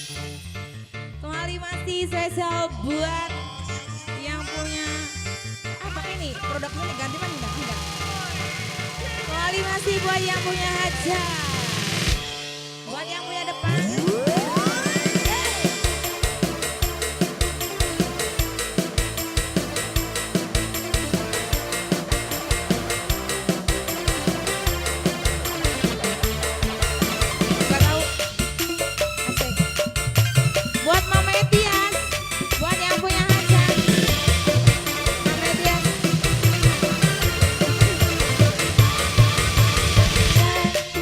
Kembali masih spesial buat yang punya apa ini? Produknya nih ganti mana enggak? Enggak. Kembali masih buat yang punya hajat. Buat yang punya depan. Gak tahu. Asik. Buat Mama Etias, buat yang punya hajat. Mama Etias.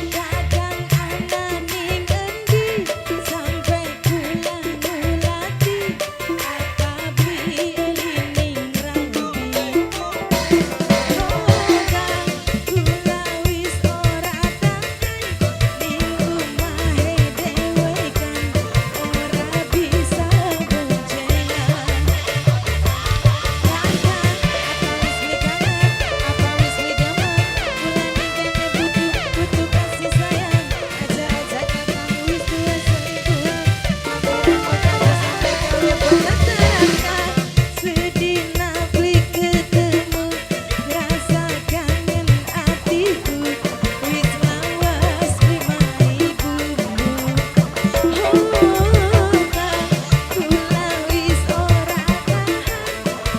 Kadang ana ning endi sampe kula ngulati apa beli ning rambi. Kula wis ora tahan ning omahe dhewekan ora bisa boncengan. Kakang apa wis beli kangen, apa wis beli demen, kula ning kene butuh butuh kasih sayang. Aja-aja kakang wis duwe selingkuhan, aku ora sampe gawe penasaran. Sedina beli ketemu, rasa kangen atiku, wis lawas beli ibumu. Oh, kula wis ora tahan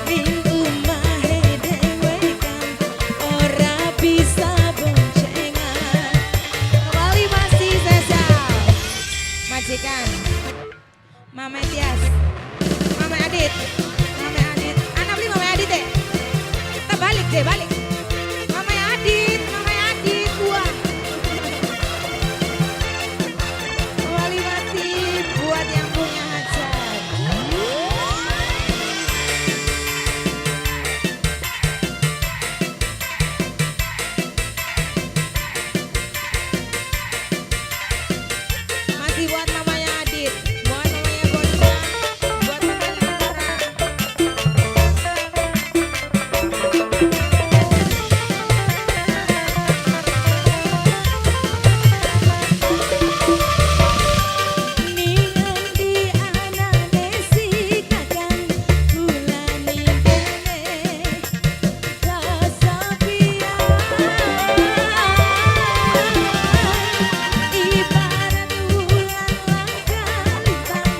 ning omahe dhewekan ora bisa boncengan. Kembali masih spesial majikan Mama Etias, Mama Adit, Mama Adit. Anak beli Mama Adit deh. Kita balik deh, balik. Mama Adit, Mama Adit, wah. Kembali masih buat yang punya hajat. Masih buat mamanya Adit, buat mamanya Bonita, buat mamanya Antara. Ning endi anane si kakang kula ning kene kasapian ibarat wulan langka lintang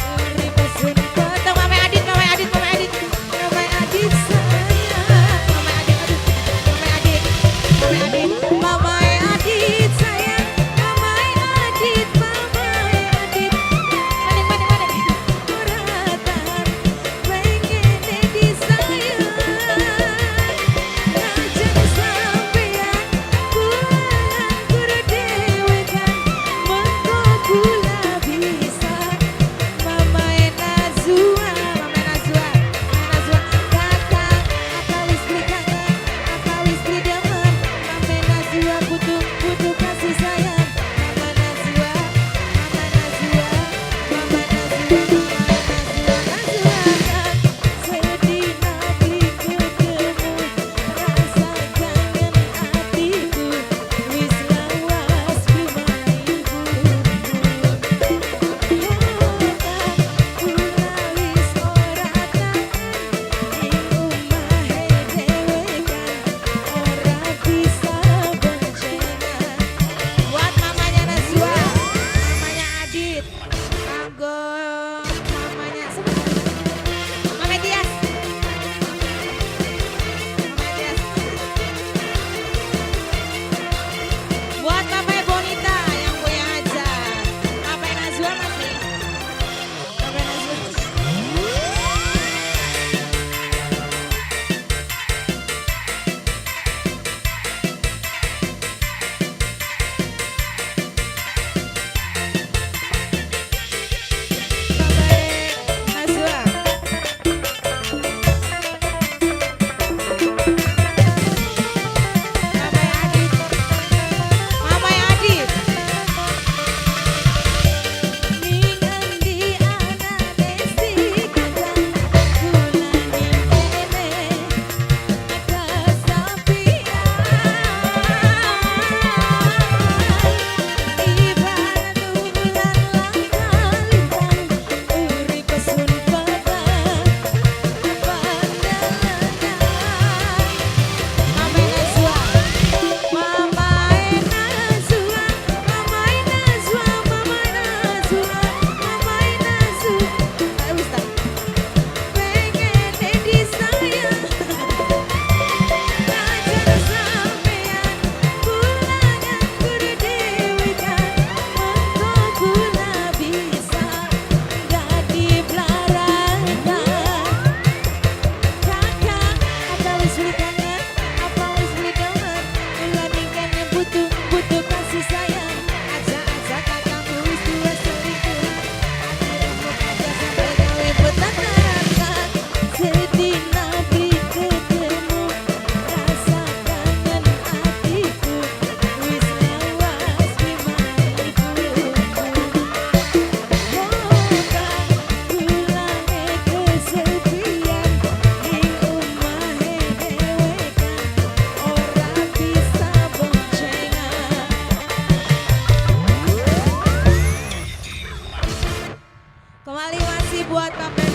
urip sun potong. Mama Adit, Mama Adit, Mama Adit, Mama Adit sayang, Mama Adit, aduh, Mama Adit, Mama Adit, Mama Adit sayang, Mama Adit, Mama Adit, maning maning maning, ora tahan pengen disayang, najan sampean kula nganggur dhewekan, mengko kula bisa. Mama Nazua, Mama Nazua, Mama Nazua, kakang apa wis beli kangen, apa wis beli demen, Mama Nazua butuh butuh kasih sayang, Mama Nazua, Mama Nazua, Mama Nazua, Mama Nazua, Nazua kan sedina beli ketemu, rasa kangen atiku, wis lawas beli ibumu. Kula wis ora tahan ning omahe dhewekan ora bisa boncengan. Buat mamanya Nazwa, mamanya Adit, kanggo mamanya siapa? Mama Tias. Mama Tias. Buat Mama Bonita yang punya hajat. Apa Nazwa masih? Apa Nazwa? Buat Bapak.